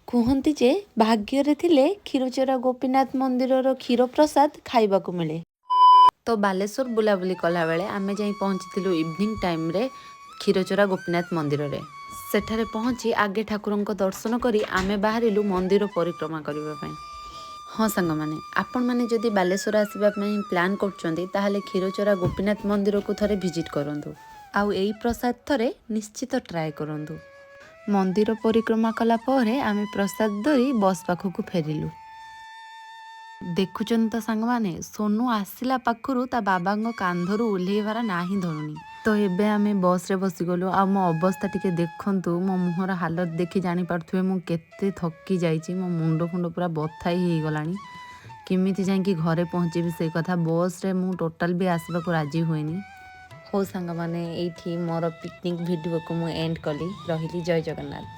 କୁହନ୍ତି ଯେ ଭାଗ୍ୟରେ ଥିଲେ କ୍ଷୀରଚୋରା ଗୋପୀନାଥ ମନ୍ଦିରର କ୍ଷୀର ପ୍ରସାଦ ଖାଇବାକୁ ମିଳେ। ତ ବାଲେଶ୍ୱର ବୁଲାବୁଲି କଲାବେଳେ ଆମେ ଯାଇ ପହଞ୍ଚିଥିଲୁ ଇଭିନିଂ ଟାଇମ୍ରେ କ୍ଷୀରଚୋରା ଗୋପୀନାଥ ମନ୍ଦିରରେ। ସେଠାରେ ପହଞ୍ଚି ଆଗେ ଠାକୁରଙ୍କ ଦର୍ଶନ କରି ଆମେ ବାହାରିଲୁ ମନ୍ଦିର ପରିକ୍ରମା କରିବା ପାଇଁ। ହଁ ସାଙ୍ଗମାନେ, ଆପଣମାନେ ଯଦି ବାଲେଶ୍ୱର ଆସିବା ପାଇଁ ପ୍ଲାନ୍ କରୁଛନ୍ତି, ତାହେଲେ କ୍ଷୀରଚୋରା ଗୋପୀନାଥ ମନ୍ଦିରକୁ ଥରେ ଭିଜିଟ୍ କରନ୍ତୁ ଆଉ ଏଇ ପ୍ରସାଦ ଥରେ ନିଶ୍ଚିତ ଟ୍ରାଏ କରନ୍ତୁ। ମନ୍ଦିର ପରିକ୍ରମା କଲା ପରେ ଆମେ ପ୍ରସାଦ ଧରି ବସ୍ ପାଖକୁ ଫେରିଲୁ। ଦେଖୁଛନ୍ତି ତ ସାଙ୍ଗମାନେ, ସୋନୁ ଆସିଲା ପାଖରୁ ତା ବାବାଙ୍କ କାନ୍ଧରୁ ଓହ୍ଲେଇବାର ନାହିଁ ଧରୁନି। ତ ଏବେ ଆମେ ବସ୍ରେ ବସିଗଲୁ ଆଉ ମୋ ଅବସ୍ଥା ଟିକେ ଦେଖନ୍ତୁ। ମୋ ମୁହଁର ହାଲତ ଦେଖି ଜାଣିପାରୁଥିବେ ମୁଁ କେତେ ଥକି ଯାଇଛି। ମୋ ମୁଣ୍ଡ ଫୁଣ୍ଡ ପୁରା ବଥା ହେଇଗଲାଣି। କେମିତି ଯାଇକି ଘରେ ପହଞ୍ଚିବି ସେଇ କଥା। ବସ୍ରେ ମୁଁ ଟୋଟାଲ୍ ବି ଆସିବାକୁ ରାଜି ହୁଏନି। ହଉ ସାଙ୍ଗମାନେ, ଏଇଠି ମୋର ପିକନିକ୍ ଭିଡ଼ିଓକୁ ମୁଁ ଏଣ୍ଡ କଲି। ରହିଲି, ଜୟ ଜଗନ୍ନାଥ।